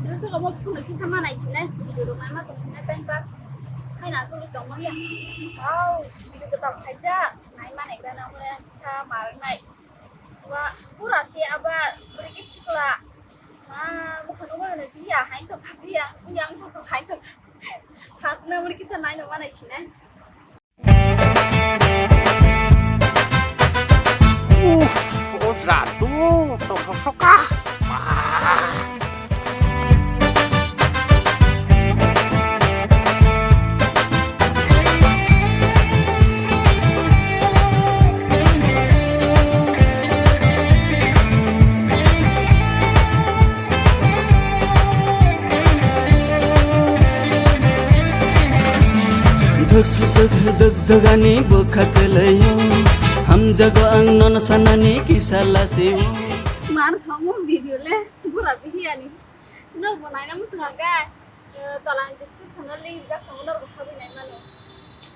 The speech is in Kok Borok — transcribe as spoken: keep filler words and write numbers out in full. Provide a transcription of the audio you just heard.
Sila saka mo phone kisa manai sinai, video rok naima tong sinai, time pass. Hai na choli tong mani. Wow, video ko tong khaisa, nai manai gra na mo sa mar nai. Wa pura se aba beri ke sikla. Ma mo khano mo ne biya hai to biya, yang to hai to. Khas na mo kisa nai no manai sinai. Uff, o jadu, tongthok soka. Duk duk duk duk ani bwkha kwlaio. Hamjago ang nono sanani kisa lasio. Mar khamu video le bura bihiyani. Nor bo naina muchunga ga. Tola description